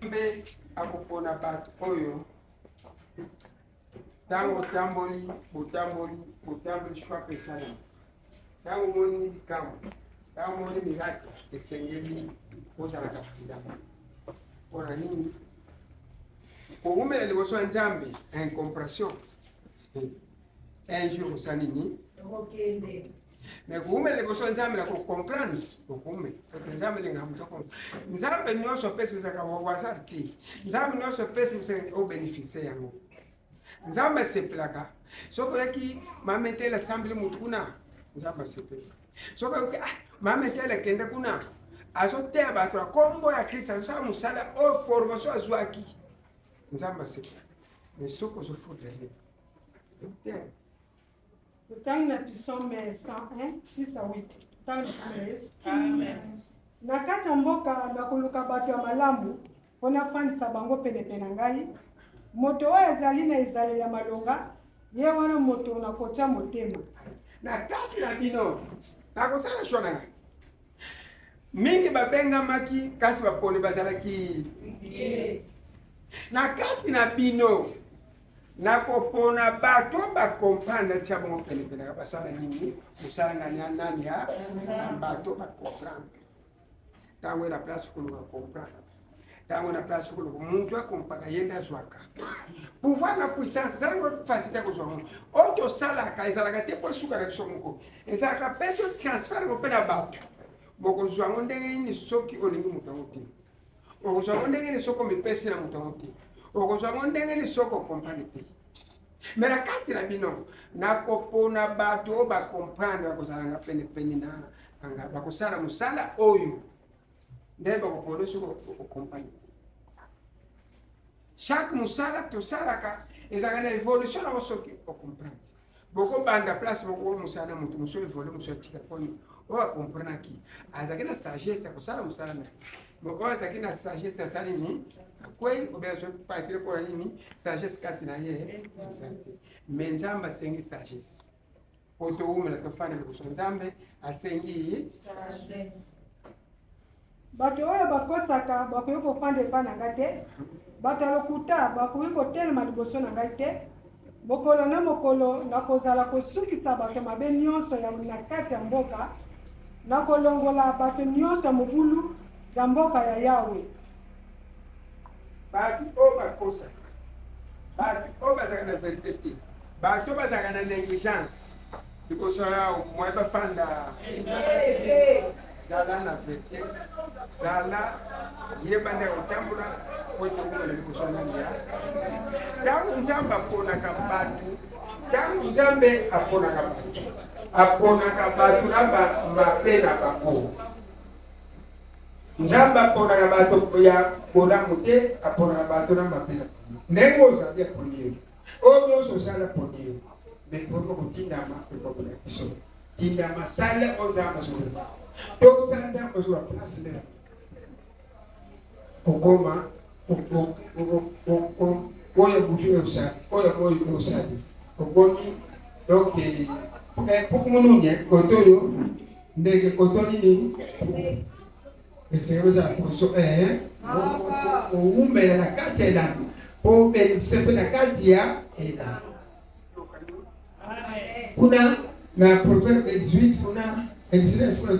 Nzambe akopona bato oyo ntango otamboli, botamboli, botamboli, choix mpe esalema. Ntango omoni likambo, ntango omoni miracle, esengeli ozalaka prudent. Mpo na nini? Kowumela liboso ya Nzambe, incomprehension. Un jour osali nini? Okende. Mais kowumela liboso ya Nzambe na kocomprendre, okoumela. Parce Nzambe alingaka moto akomprendre. Nzambe nyonso apesi ezalaka au hasard te. Nzambe nyonso apesi obénéficie yango. Nzambe asepelaka soki oyaki mama etele asambeli motu kuna, Nzambe asepeli. Soki oyoki ah, mama etele akende kuna azoteya bato na nkombo ya Kristo, azosala mosala oyo formation azwaki, Nzambe asepeli. Mais soki ozofutela ye te. Totangi na Psaume 101, 6 à 8. Totangi na kombo na Yesu. Amen. Na kati ya mboka nakoluka bato ya malamu mpo nafandisa bango penepene na ngai. Moto oyo azali na ezaleli ya malonga, ye wana moto nakotya motema. Na kati na bino nakosala choix na ngai. Mingi babengamaki, kasi baponi bazalaki na kati na bino. Nakopona bato bacomprendre, natia bango penepene, basala nini mosala ngani nani ya bato bacomprendre. Ntango na place koluka comprendre, ntango na place koluka mutu akompaka, ye nde azwaka pouvoir na puissance. Ezalaki facilité kozwa ngo. Oyo tosalaka ezalaka te mpo esuka na biso moko, ezalaka mpe to transfert yango mpe na bato. Bokozwa yango ndenge nini soki olingi moto yango te? Okozwa yango ndenge nini soki omipesi na moto yango te? Okozwa yango ndenge nini soki ocomprendre te? Mais na kati na bino nakopona bato oyo bacomprendre, bakozalanga penepene na nga, bakosala mosala oyo nde bakopona. Soki ocomprendre te, chaque mosala tosalaka ezalaka na évolution nango. Soki ocomprendre, bokobanda place moko mosala na moto mosusu évolue, mosusu atika. Poni oyo acomprenaki azalaki na sagesse ya kosala mosala na ye. Oyo azalaki na sagesse asali nini? Akwei obe azopatile. Mpona nini? Sagesse kati na ye eza te. Mais Nzambe asengi sagesse po towumela, tofanda liboso. Nzambe asengi sagesse. Bato oyo bakosaka bakoki kofanda epai na ngai te, bato ya lokuta bakoki kotelema liboso na ngai te. Mokolo na mokolo nakozala kosukisa bato mabe nyonso ya na kati ya mboka, nakolongola bato nyonso ya mobulu ya mboka ya Yawe. Bato oyo bakosaka, bato oyo bazalaka na vérité te, bato oyo bazalaka na négligence liboso ya moye bafanda. Zala na vérité, zala yeba nde otambola po ete okomela liboso ya nani ya. Ntango Nzambe aponaka bato, ntango Nzambe aponaka bato, aponaka bato na mabe na bango. Nzambe aponaka bato ya bolamu te, aponaka bato na mabe na bango. Ndenge ozali, aponi yo. Oyo nyonso osala, aponi yo. Mais mpona kotindama ekobela biso, tindama, sala oyo Nzambe azoloba. Tosa Nzambe azoloba place nde okoma oyo butu osali, oyo oyo osali, okomi. Donc pukumununi kote oyo ndenge koto nini esengeli ozala poso owumela na kati ya elanga po obénéficie mpe na kati ya elanga. Kuna na Proverbe 18, kuna 19, kuna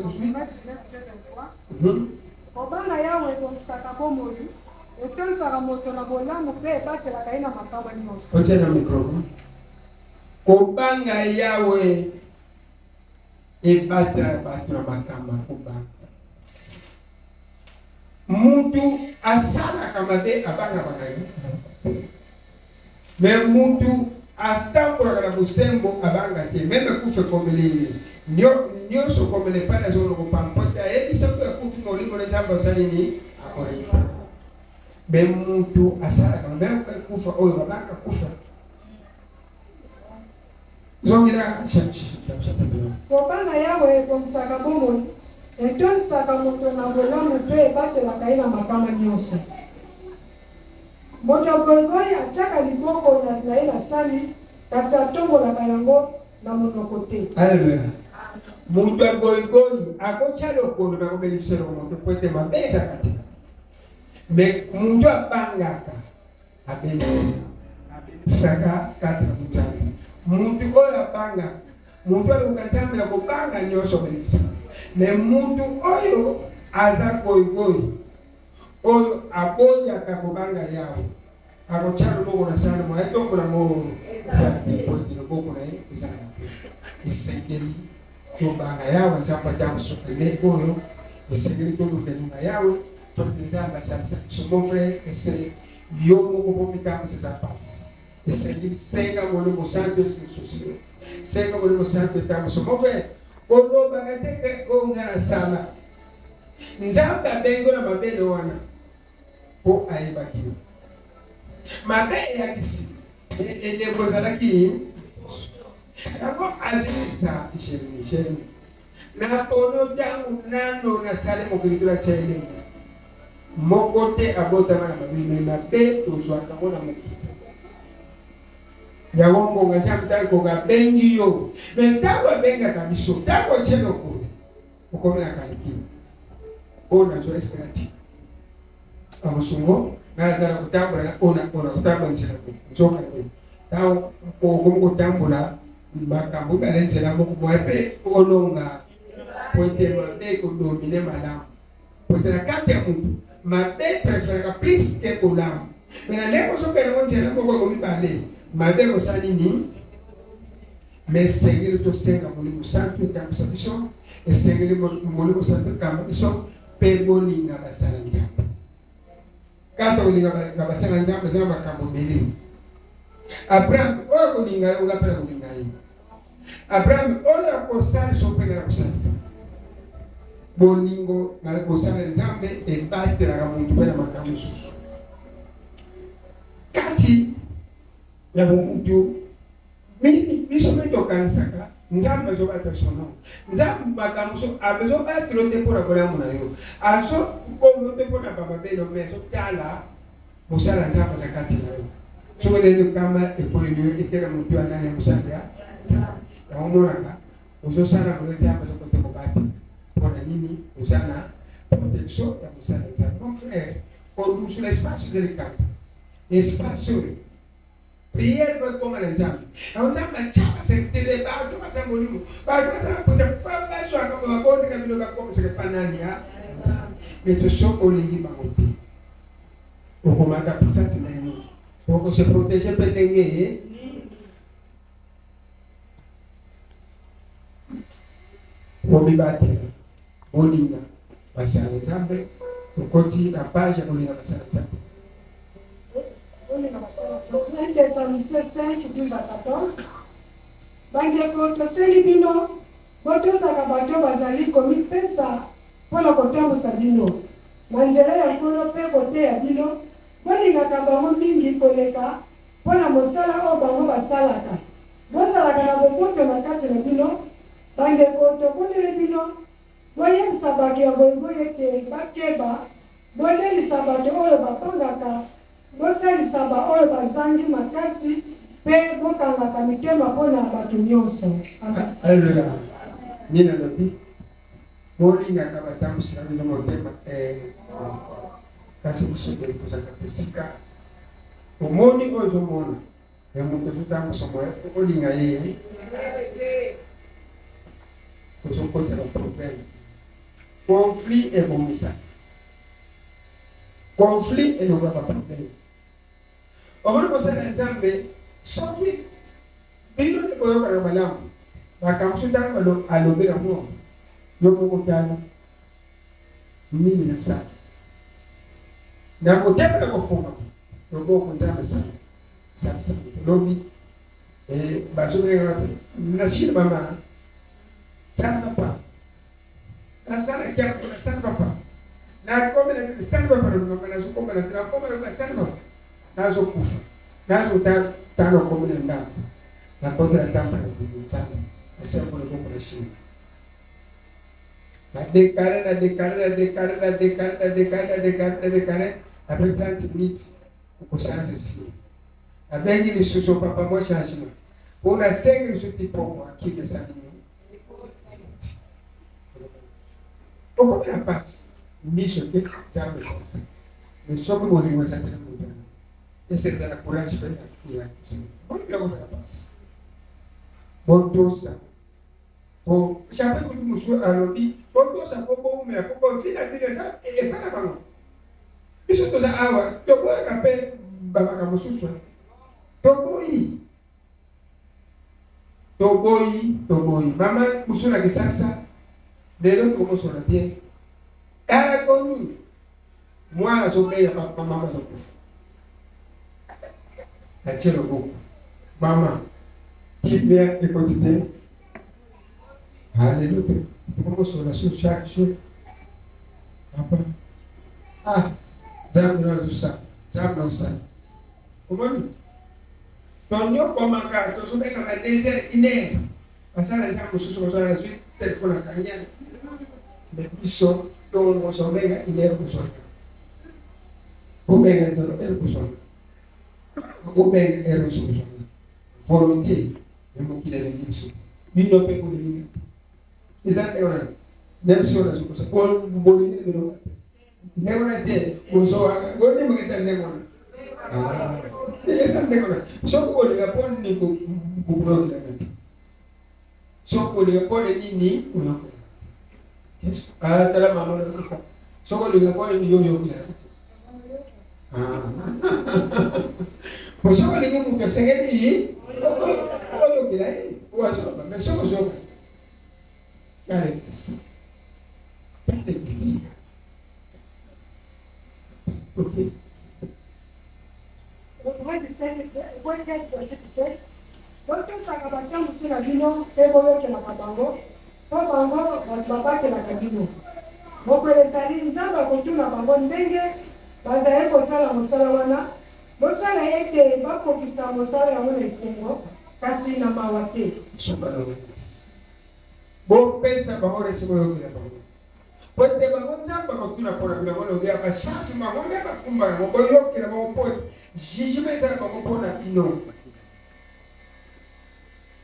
18. Kobanga Yawe ebongisaka bomoi, etonisaka moto na bolamu mpe ebatelaka ye na makama nyonso. Otia na micro. Kobanga Yawe ebatela bato na makambo. Kobanga, mutu asalaka mabe abangaka ye, mais mutu atambolaka na bosembo abanga te. Même kufa ekomeli ye, nyonso ekomeli epai nazongona kopampo te, ayebisa mpo akufi, molimo na Nzambe asali nini? Akorepa. Mais mutu asalaka mabe kufa oyo babanga kufa. Zongela chapitre. Kobanga Yawe ebongisaka bomoi, etonisaka moto na bolamu mpe ebatelaka ye na makama nyonso. Moto ya goigoi atiaka liboko na ye na sani, kasi atombolaka yango na monoko te. Alleluya. Moto ya goigoi akotya lokolo na kobelisa eloko moto po ete mabe ezalaka te. Mais mutu abangaka abenisaka kati na Nzambe. Mutu oyo abangaka, mutu aluka Nzambe na kobanga nyonso abenisaka. Mais mutu oyo aza goyigoyi, oyo aboyaka kobanga Yawe, akotya loboko na sani moye tombola ngo eza te, po ete loboko na ye eza na mabe. Esengeli tobanga Yawe Nzambe ata mosokele oyo, esengeli toluka elonga Yawe po ete Nzambe asalisa biso. Mon frère, ese yo moko po mitambusa eza pasi. Esengeli senga Molimo Santu esususu yo, senga Molimo Santu etambusa. Mon frère, kolobaka te ke oyo nga nasala, Nzambe abengi yo na mabele wana po ayebaki yo. Mabe eyaki nsima, elembo ezalaki yango. Azongisa Jeremi, Jeremi, napono ntango nano nasali mokili tolatia elembo moko te abotama na mabe, me mabe tozwaka yango na mokili. Yango ngonga Nzambe ntango ekoka abengi yo, me ntango abengaka biso, ntango atie lokolo okomi na calcul oyo nazwa eske natika amosungo nga naza na kotambola na oyo na kotambola nzela boye, nzoka boye ntango okomi kotambola makambo mibale nzela moko moye mpe olonga, po ete mabe ekodomine malamu, po ete na kati ya motu mabe preferaka plus ke bolamu. Me na ndenge ozokende ngo nzela moko eko mibale, mabe ekosala nini? Me esengeli tosenga Molimo Santu etambwisa biso, esengeli Molimo Santu ekamba biso, mpe bolinga basala Nzambe. Kaka kolinga basala Nzambe eza na makambo ebele. Abraham oyo akolinga yo, nga mpe nakolinga ye. Abraham oyo akosalisa mpe nga nakosalisa. Bolingo na kosala Nzambe ebatelaka moto mpe na makambo mosusu kati ya bomutu. Mingi biso mpe tokanisaka Nzambe azobatela biso. No, Nzambe makambo so azobatela te mpo na bolamu na yo, azobongo te mpo na bamabe no, me azotala mosala Nzambe aza kati na yo. Soki ndenge kama ekweli yo etela motu ya nani ya mosala ya Nzambe, yango omonaka ozosala boye, Nzambe azokote kobata mpo na nini? Oza na protection ya mosala Nzambe. Mon frère, kodusula espace eza likambo, espace oyo priere po ekoma na Nzambe. Yango Nzambe atya baserviteur, bato baza molimo, bato baza na mposa, bazwaka babondi na bino bakomisaka epa nani ya Nzambe. Me to soki olingi bango te, okomata puissance ndenge nini? Okose protéger mpe ndenge ye? Omibatela, bolinga basala Nzambe. Tokoti na page ya bolinga basala Nzambe. Bolinga basala Nzambe. 1 Thessaloniciens 5, 12 à 14. Bandeko, tosengi bino botosaka bato bazali komipesa mpo na kotambusa bino na nzela ya Nkolo mpe koteya bino. Bolingaka bango mingi koleka mpo na mosala oyo bango basalaka. Bozalaka na boboto na kati na bino. Bandeko, tobondeli bino, boyebisa bato ya goyigoyi ete bakeba, bolendisa bato oyo babangaka, bosalisa baoyo bazangi makasi, mpe bokangaka mitema mpo na bato nyonso. Amen. Alleluia. Nini alobi? Bolingaka batambusi na bino motema eh, kasi biso mbele tozalaka te sika omoni oyo ozomona me moto ozotambusa moya olinga ye, ozokota na problème. Conflit ebongisaka, conflit elongaka problème. Omoni kosala Nzambe, soki bino nde boyokanaka malamu, makambo so ntango alobela ngo yo moko, tala nini nasala na motema na kofunga loboko, Nzambe asala salisa lobi bazobengaka na Chine, mama sala papa, nasala kiako, nasala papa, nakomela bino, sala papa, mama nazokomela bino, nakomela bino, sala papa, nazokufa, nazotala okomela ndako, nakotela ntambo na bino, Nzambe asembo loboko na Chine, na déclaré, na déclaré, na déclaré, na déclaré, na déclaré, na déclaré, na déclaré. Après 30 minutes okochange nsima, abengi lisusu, papa mwa changement mpo nasengi lisusu ti poko akimi esali nini, okomi na mpasi miso te. Nzambe esalisa. Mais soki bolingo eza te na moto wana, ese ezala courage mpe ya kosenga. Boni biloko ezala mpasi. Botosa. Po chapitre kutu mosusu alobi botosa po bowumela po bovi na bino eza epai na bango. Biso toza awa toboyaka mpe bamakambo mosusu toboyi toboyi toboyi mama mosusu na Kisasa lelo tokomosola bien agonie mwana azobeya mama azokufa natie loboko mama kimia ekoti te aleluya tokomosola sur chaque jour papa ah nzambe no azosala nzambe azosala omoni tonyokwamaka tozobenga ba 2 heures une heure basala nzambe mosusu kozwa nazwi telefone akangi yango me biso tokozobenga une heure kozwaka obenga zero heure kozwaka obenga heure mosusu kozwaka volonté me mokili elingi biso te bino mpe bolingi eza ndenge wana meme si oyo nazokosa bolingi na bino te ndenge wana te bozowaka bondimaka eza ndenge wana eza ndenge wana soki bolinga mpo nini boyokelaka te soki bolinga mpo na nini oyokelaka te tala mama nazosa soki olinga mpo nini yo oyokelaka te po soki olingi moto esengeli oyokela ye oazoloba mais soki ozoyoka Dans l'église. Dans l'église. Ok. Hébreux 17, Hébreux 13, verset 17. Botosaka batambwisi na bino mpe boyokelaka bango, mpo bango bato babatelaka bino. Mokolo ezali, Nzambe akotuna bango ndenge bazali kosala mosala wana. Bosala ete bakokisa mosala yango na esengo, kasi na mawa te. Suka na l'église. Bopesa bango resi boyokela bango po ete bango nzambe akotuna mpo na bino yango lobi ya bacharge bango nde bakumba yango boyokela bango mpo jugement eza na bango mpo na bino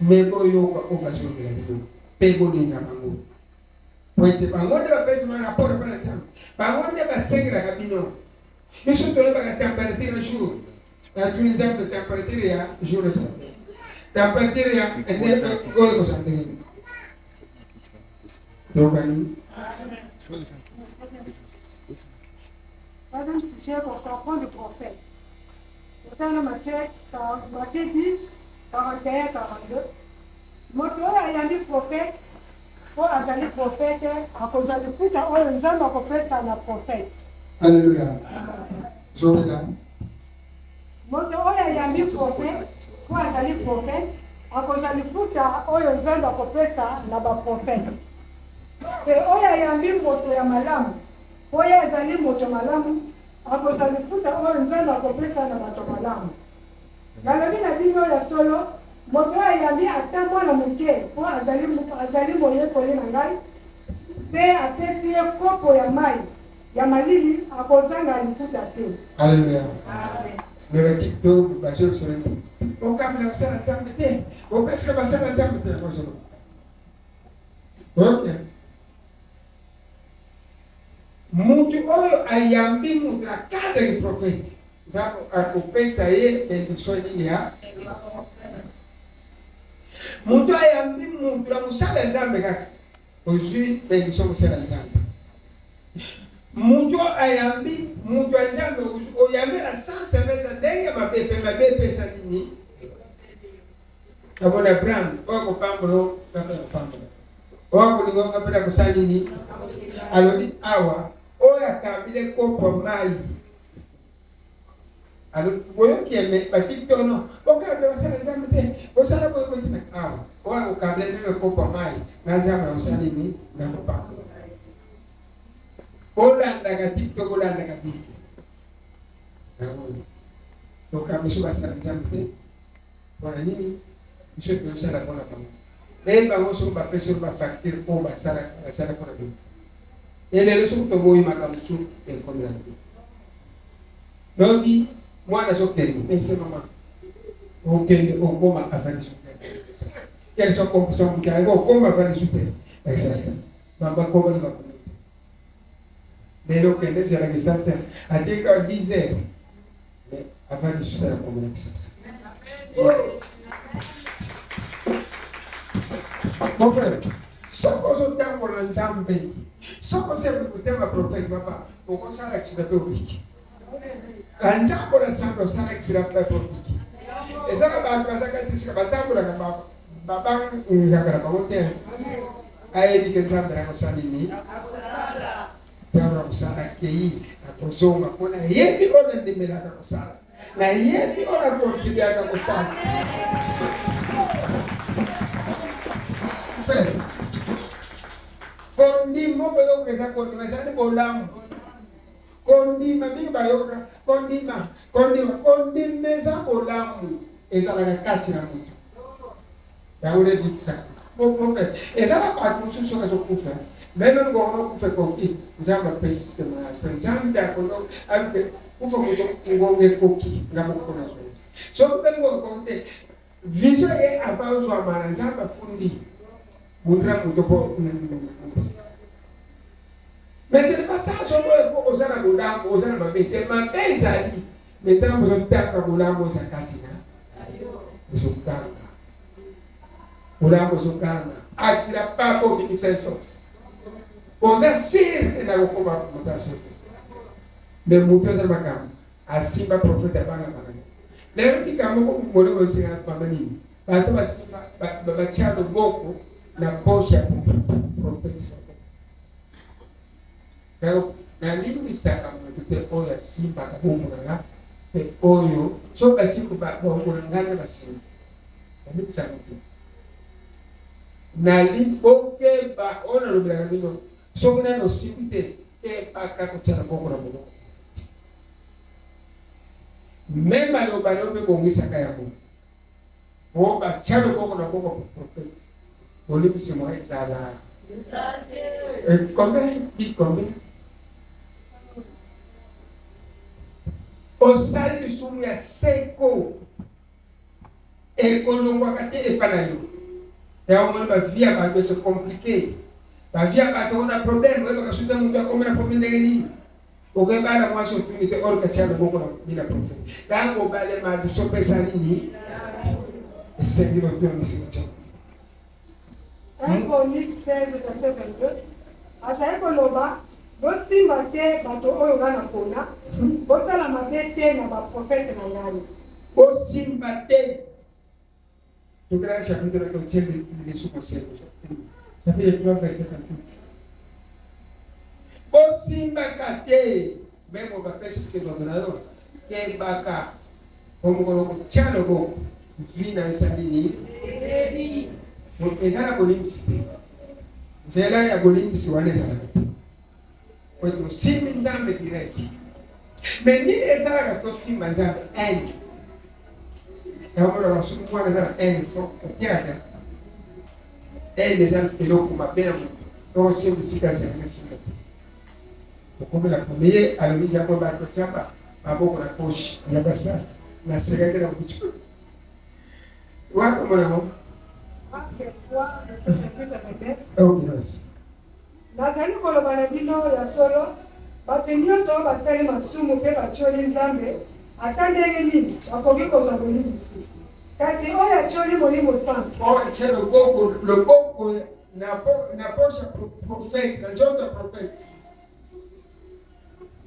me boyoka oyo bazolobela bino mpe bolinga bango po ete bango nde bapesi bino rapport mpo na nzambe bango nde basengelaka bino biso toyebaka temperature ya jour natuni nzambe temperature ya jour eza temperature ya oyo ekozala ndenge nini tokani Troisième sujet pour comprendre le prophète. Otanga Matthieu, Matthieu 10, 41, 42. Moto oyo ayambi prophète mpo azali prophète akozwa lifuta oyo Nzambe akopesa na prophète. Alléluia. Zongela. Moto oyo ayambi prophète mpo azali prophète akozwa lifuta oyo Nzambe akopesa na baprofete. Mpe oyo ayambi moto ya malamu mpo ye azali moto malamu akozwa lifuta oyo Nzambe akopesa na bato malamu. Nalobi na bino ya solo, moto oyo ayambi ata mwana moke mpo azali, azali moyekoli na ngai, mpe apesi ye kopo ya mai ya malili, akozanga lifuta te. Alléluia. Mais batiki bazo biso nini? Okabela basala Nzambe te, opesaka basala Nzambe te yango ozoloba. Ok. Mutu oyo ayambi mutu na cadre ya prophète, Nzambe akopesa ye benediction nini ya mutu ayambi mutu na mosala ya Nzambe kaka ozwi benediction mosala ya Nzambe. Mutu ayambi mutu ya Nzambe oyambi na sens na ndenge mabe mpe mabe epesa nini? Namoni Abraham oyo akopambola oyo Nzambe akopambola oyo akolinga oyo Nzambe akosala nini? Alobi awa oyo akambile kopo mai boyoki eme batiki tono bokambila basala Nzambe te bosala boye boye te awa oyo akokambila meme kopo mai na Nzambe akosala nini? Nakopambola. Bolandaka tiki bolandaka Bible tokamba biso basala Nzambe te Pona nini biso tozosala pona bango me bango soki bapesi yo bafacture oyo basala basala pona bino elelo soki toboyi makambo mosusu ekomela te lobi mwana azokende ebise mama okende okoma afandi su te quel son okoma afandi su te lakisasa mama komaki bakomi. Lelo okende nzela Kisasa, atiki kaka 10 heures mais avant 18 heures akomi na Kisasa. Mon frère, soki ozotambola na Nzambe, soki osembi kotanga prophète papa, okosala accident mpe obiki. Na Nzambe na Nzambe osala accident mpe obiki. Eza na bato bazaka tisika batambolaka babangaka na bango te. Ayebi ke Nzambe nakosala nini? Ntango nakosala akei nakozonga mpo nayebi oyo nandimelaka kosala, nayebi oyo nakontribiaka kosala. Kondima moko yoka eza kondima ezali bolamu. Kondima mingi bayoka kondima kondima kondima eza bolamu ezalaka kati na moto yango nde ebikisaka eza na bato mosusu soki azokufa meme ngongo okufa ekoki nzambe apesi témoignage mpe nzambe akono aluke kufa moto ngongo ekoki nga moko nazwa soki mpe ngongo ekoki te vision ye avant ozwama na nzambe afundi moto na moto mpo Mais ce n'est pas ça, soki oyo oza na bolamu, oza na mabe te, mabe ezali. Mais Nzambe ozotanga bolamu oza kati na ezoganga. Bolamu ozoganga. Akisila papa obimisa sauf. Oza sire na kokoma moto asote. Mais moto aza na makambo asimba prophète abanga banga. Lelo likambo moko molimo esinga mama nini? Bato basimba batia loboko na poche ya prophète. Nalimbisaka moto te oyo asimbaka bombo na nga mpe oyo soki basimbi bombo na ngai nde basimbi. Nalimbisaka moto te. Nali bokeba oyo nalobelaka bino, soki nani osimbi te, kebaka kotia loboko na monoko. Me maloba na yo mpe bongisaka yango. Po batia loboko na boko prophète. Bolimbisi mwa ezala. Combien? Dit combien? Osali lisumu ya seko ekolongwaka te epa na yo. Yango omoni ba vie ya bato c'est compliqué. Ba vie ya bato ona problème oyebaka soki moto akomi na problème ndenge nini. Okebala mwasi otuni te or katia loboko na bina prophète. Tango balema biso pesa nini? Esengi lotongisi kotya. 1 Chronique 16 verset 22 azali koloba bosimba te bato oyo ngai napona, bosala mabe te na baprofete na ngai. Bosimba te. Tokela chapitre totie lesu koseko. Chapitre 3 verset 28. Bosimbaka te memo bapesi kebaka na yo kebaka po mokolo kotya loboko vi na esali nini eza na bolimbisi te nzela ya bolimbisi wana ezalaka te po tosimbi nzambe direct me nini esalaka tosimba nzambe haine yango monaka soki mwana aza na haine fo kotiaka haine eza eloko mabe na moto donc osimbi sika asengi singa te okomela kome ye alobi yango bato tia maboko na poche ya basali nasekaki na motu wapi omona yango. Ok, merci. Nazali koloba na bino ya solo, bato nyonso oyo basali masumu mpe batioli Nzambe, ata ndenge nini, bakoki kozwa bolimbisi. Kasi oyo atioli Molimo Santu. Oyo atie loboko loboko na na poche ya prophète, na nzoto ya prophète.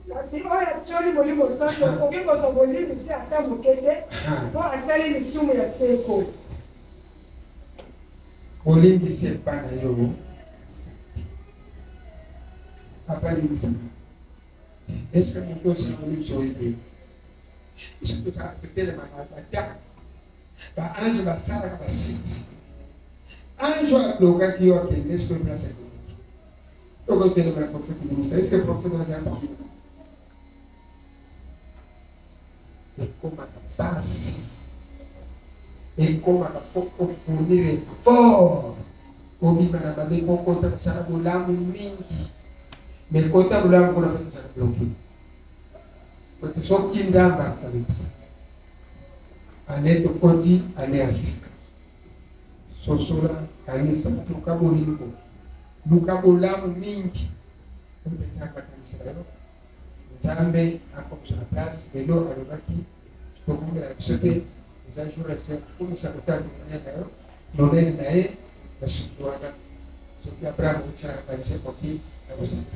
Kasi oyo atioli Molimo Santu akoki kozwa bolimbisi ata moke te, mpo asali lisumu ya seko. Bolimbisi epa na yo papa limbisa eske moto osi bolimbisi oyebi biso tozalaka totelemaka bata baange basalaka basite ange oyo ablokaki yo akende eske place akendeki okotelema na profete limbisa eske profete azala ekomaka pasi ekomaka fo ofournir effort obima na mabe po okota kosala bolamu mingi me kota bolamu kuna mpe tozala bloke po soki nzambe akolekisa ane tokoti ane ya sika sosola kanisa luka bolingo luka bolamu mingi. Nzambe akanisela yo, Nzambe akomisa na place. Lelo alobaki tokongela na biso te, eza jour ya se akomisa kotala monene na yo, monene na ye na suki wana. Soki Abraham otyaka banzembo ki na kosala.